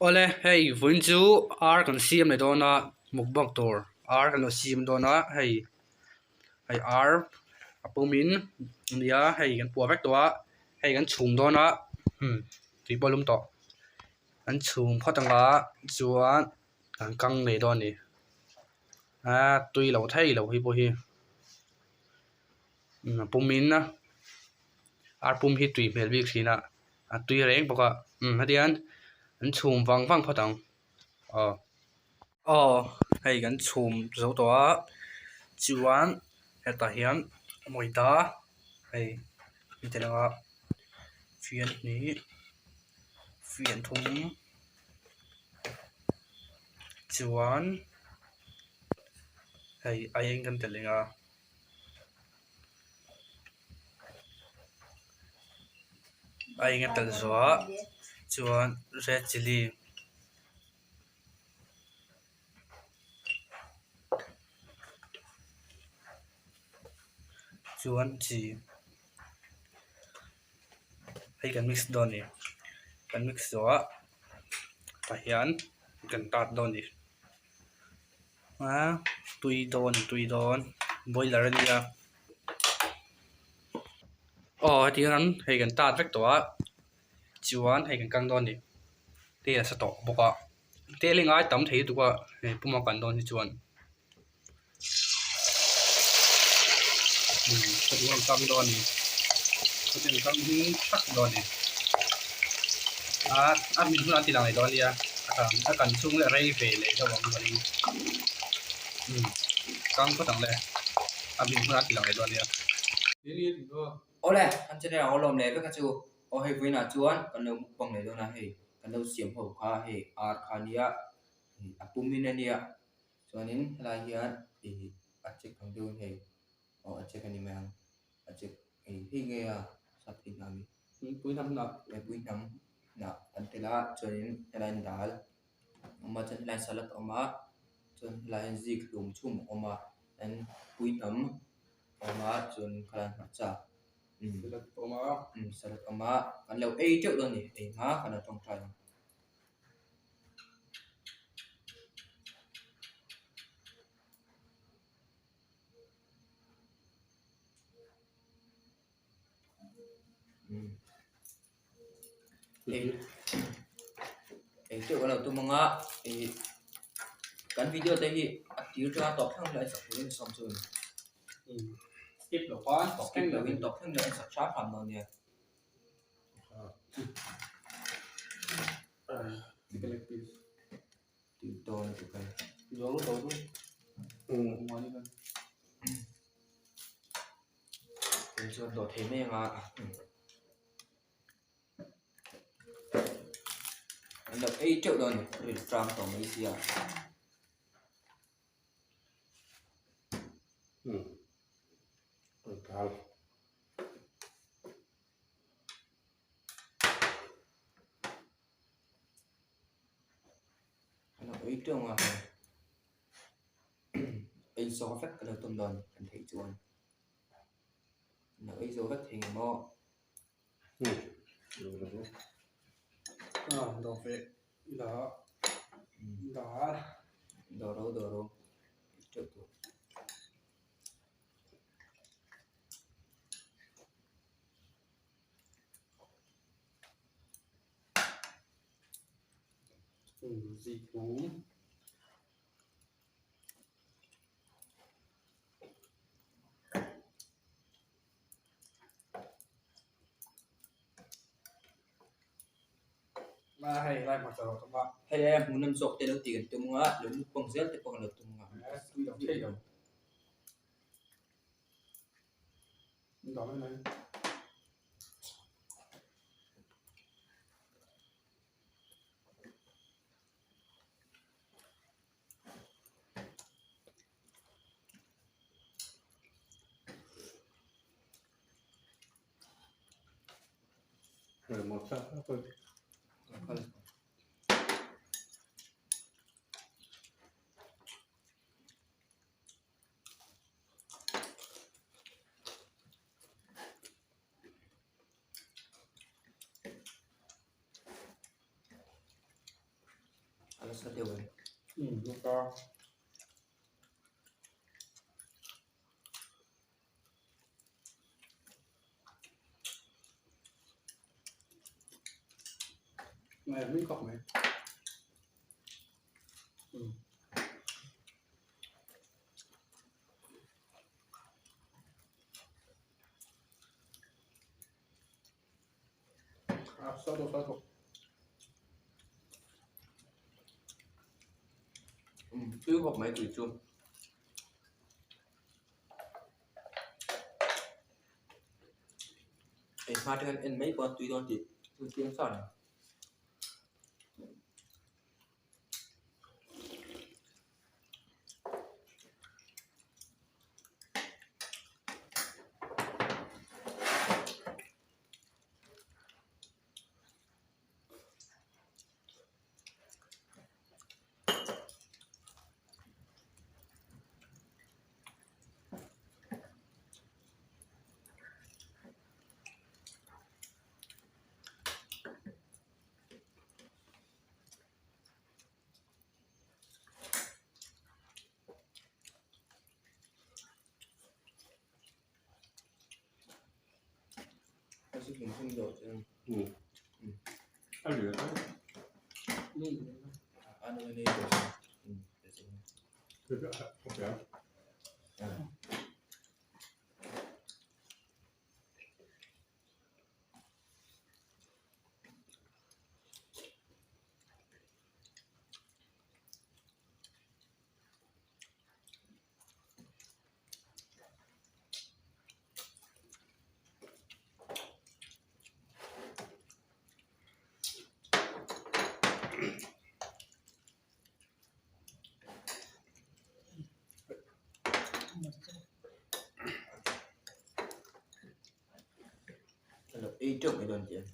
Awle hei vawiin chu ar kan siam leh dawn a mukbang tur ar kan lo siam dawn a hei hei ar a pawmin a nia hei kan puah vek tawh a hei kan chhum dawn a umm tui pawh a lum tawh kan chhum phawt ang a chuan kan kang leh dawn a ni aa tui lo thei lo hei pawh hi a pawmin ar pum hi tui hmel bik thin a. A tui reng bawk a umm hetiang an chhum vang vang phawt ang aw aw hei kan chhum zo tawh a chuan hetah hian mawida hei a tel ang a fian hnih fian thum chuan hei aieng kan telh leh a. A eng a tel zawh a chuan red chilli chuan chi hei kan mix dawn a ni kan mix zawh ah tah hian kan tat dawn a ni. A tui dawn tui dawn boiler a nia aw heti hian hei kan tat vek tawh a chuan hei kan kang dawn a ni tel a sa tawh bawk a tel hi ngai tam thei lutuk a hei puma kan dawn hi chuan umm heti hian kang dawn a ni heti hian kang hi thak dawn a ni a a hmin hunah a ti lang leh dawn a nia a kan chhung leh rei ve leh deuh ang chuanin umm kang phawt ang le a hmin hunah a ti lang leh dawn a nia. Awle an channel ang alawm leh vek a chu aw hei vawiinah chuan kan lo mukbang leh dawn a hei kan lo siam ho kha hei ar kha ania a pum in ania. Chuanin helai hian ih a check ang deuhin hei aw a check a ni mai ang a check hei hei nge a sap hi hnam hi pui hnam hnah eh pui hnam hnah an tel a chuanin helai hian dal a awm a chuan helai hian salad a awm a chuan helai hian zik hlum chhum a awm a chuan pui hnam a awm a chuan khalai hmarcha umm salad a awm a umm salad a awm a kan lo ei teuh dawn a ni ei hma kan lo tawngtai ang. Ei ei teuh kan lo tum ang a ih kan video te hi a tir tanga tawp thleng hlei sak turin sawm chu a ni. Skip loh khan tawp Skip lohin tawp thleng hlei sak hram hram dawn nia. Chuan dawh thei mai anga an lo ei teuh dawn a ni ril tang tawh mai sia. An lo ei teuh ang a ei zawh vek ka lo tum dawn kan theih chuan an lo ei zawh vek thei ang maw. Dawr ro dawr ro ei teuh tur. Hei aia hmuhnawm zawk te lo tih kan tum ang a, lo mukbang zel te pawh kan lo tum ang a. A nasa deuh em? Umm nasa. Ngai hming khawp mai. Umm. A sa tawh sa tawh. Umm tui khawp mai tui chu. Ei hma te khan en mai pawh a tui dawn tih chu chiang sa a ni. Ei teuh mai dawn chian.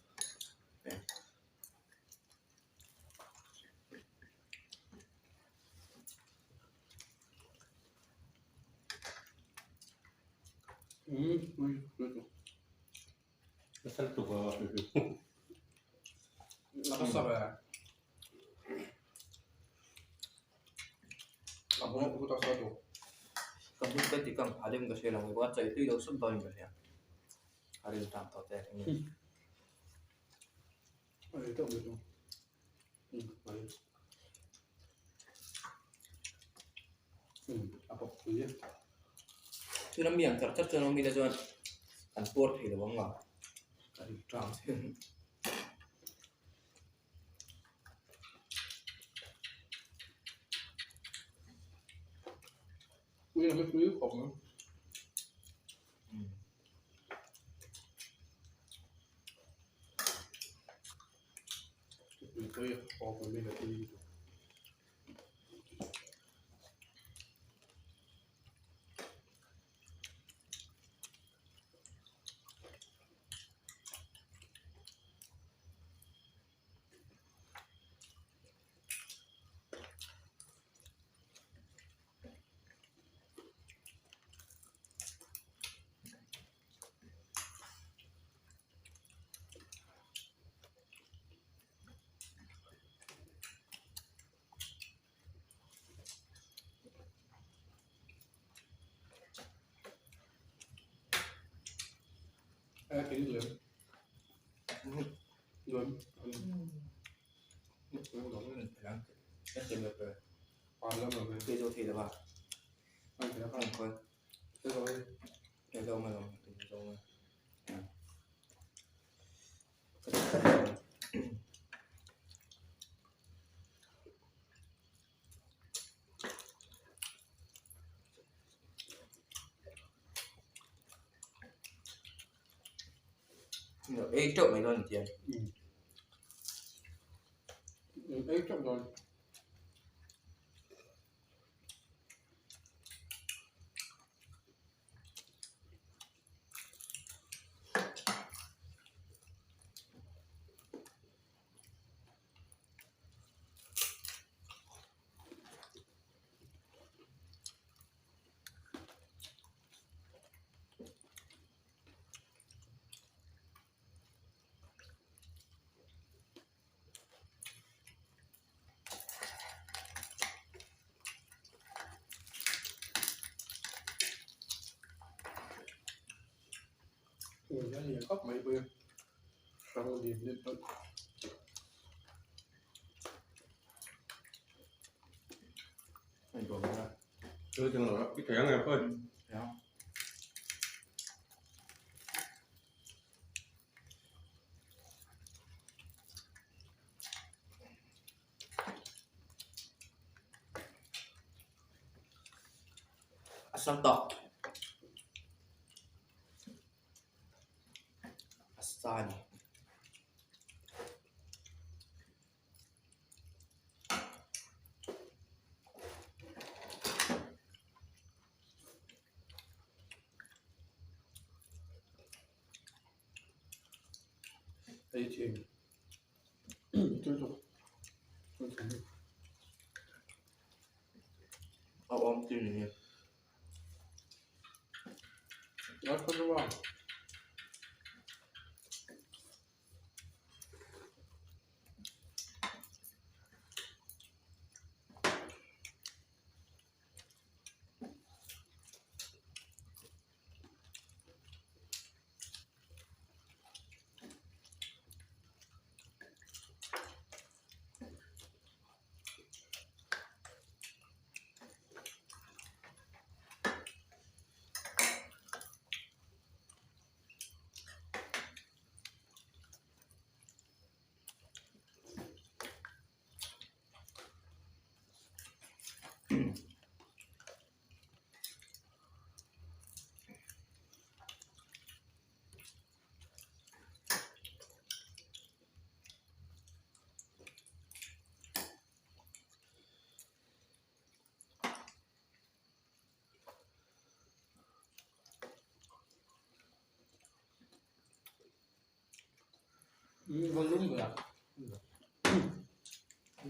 Ka hmun ka ti kang phah deuhin ka hria lo mai bawk a, chaih tui lo sup dawnin ka hria. A rin tan tawh te eng nge. Tuna mi ang char char chuan awm ila chuan an puar thei lo ang a, ka rin tang che. Ei teuh mai dawn an ti a. Ei teuh dawn. khawp mai pawh hi hrang lim lim pawh. A sam tawh a sa a ni. Ei thin A awm thin ni.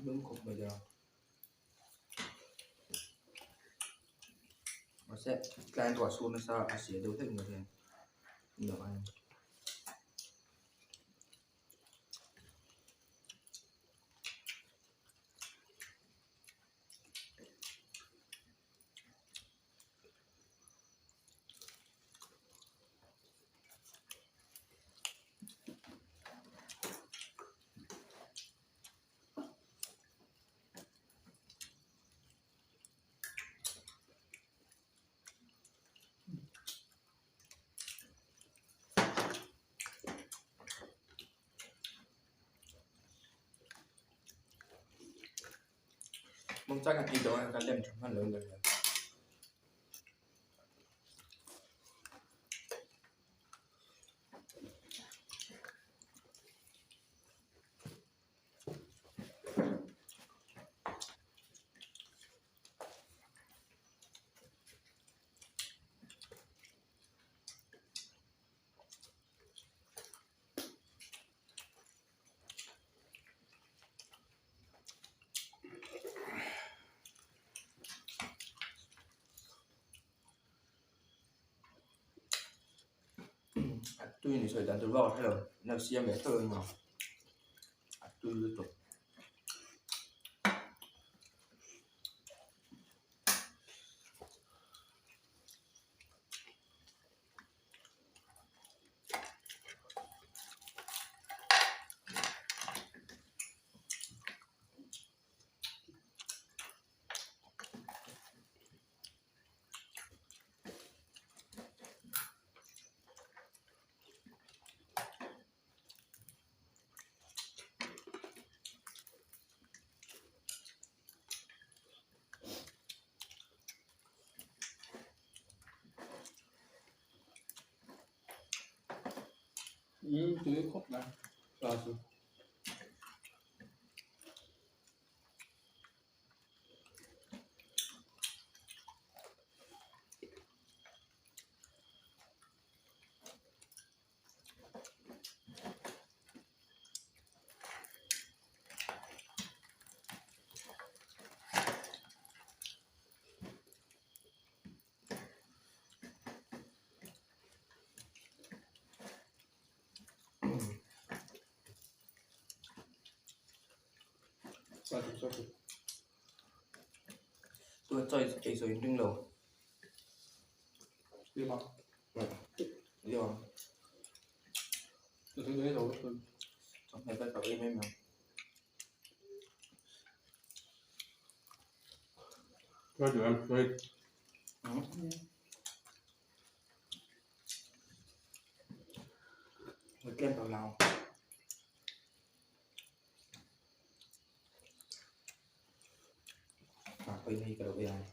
Lum khawp mai dawn. Mahse tlai ruah chhung nasa a sia deuh hlek mai hian Mawngchang a tih dawn ka lem tha hman lo nia. A tui ni sawi dan tur vak a hre lo na siam leh theuh emaw a tui lutuk. Tui khawp mai sa chu. Tuna chaw ei zawh in ring lo. Chawhmeh vel ka ei mai mai. Tlem tawh lo. Hei ka lo ei ang.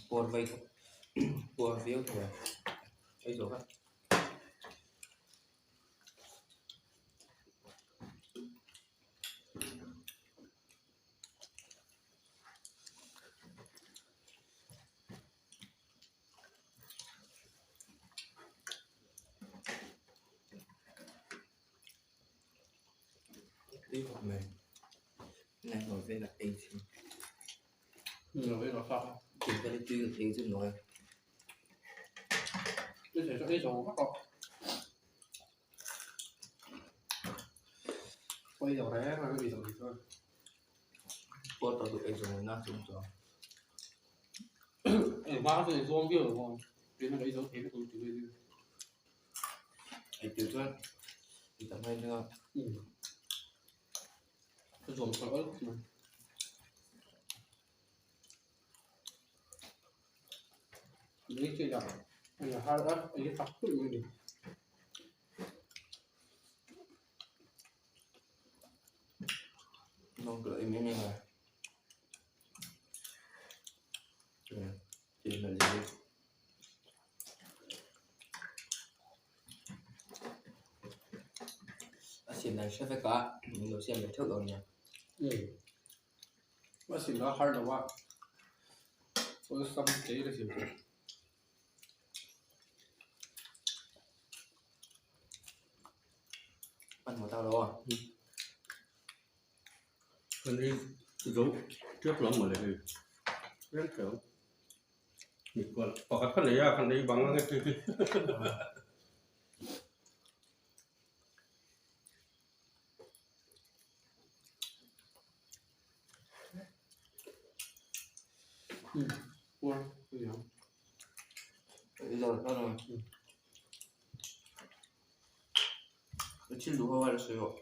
Puar vei puar viau thei a ei zawh kha. Tui khawp mai nai hlawh velah ei thin. Tui ka ei chu nuai. Pawh tawh duh ei zawng na chung chuan. Ei tur chuan i tam mai nia. Nong ka em em em a. A siam dan hre vek a min lo siam ve theuh lo nia. A siam dan har lo a awlsam te in a siam theih. Hmanhmawh tak lo a. Kan ei zo tep lo mawle hei reng tho mikhual pakhat kha nei a kan ei bang ang e Thil duh ho a la sawi rawh.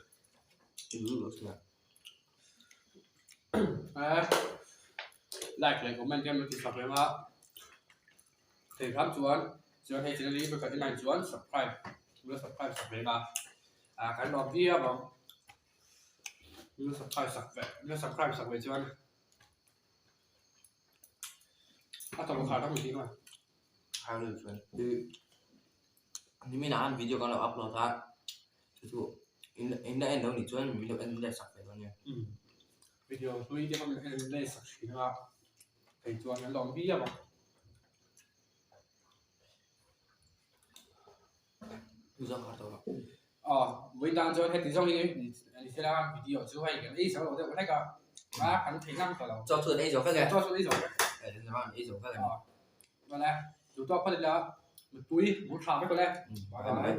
Like leh comment te an ti sak reng a thei hram chuan chuan hei channel hi pakhat inah chuan subscribe ula subscribe sak reng a ah kan lawm viau ang ula subscribe sak ve ula subscribe sak ve chuan a tawp a khar tak mai a. Nimin ah khan video kan lo upload a chu chu in la en lo nih chuan min lo en leh sak ve dawn nia. Video hlui te kha min en leh sak thin a, kei chuan an lawm viau ang. Aw vawi tan chuan heti zawng hi ni sela video chu hei kan ei zo lo deuh hlek a, a kan thei ngang ta lo. Chaw chu an ei zo vek e. Chaw chu an ei zo vek. An ei zo vek e. Aw, awle, duhtawk phawt ila mutpui, mut tha vek awle. Bye bye.